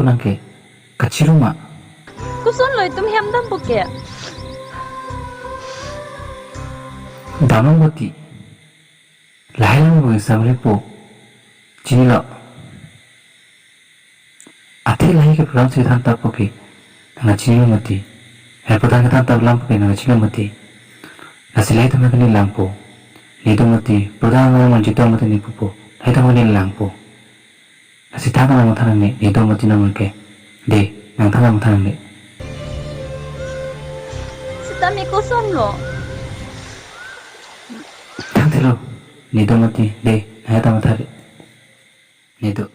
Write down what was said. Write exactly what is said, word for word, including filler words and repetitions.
nangke kachiruma. Kuson loi tum hem dam puke. Damang boti. Lahai lang boti samri po. Chini lo. Athe lahai ke program si than tap puke. Nanga chini lo mati. Hai program ke than tap lam puke nanga chini lo mati. Nasi lahai tama kani lang po. Ni do mati. Program nanga manji do mati ni pupo. Lahai tama kani lang po. Asi thang thang thang ni, ni do mati nang ke. De, nang thang thang thang ni. Sita mi ko som lo. Thang thilo, ni do mati, de, nang thang thang ni. Ni do.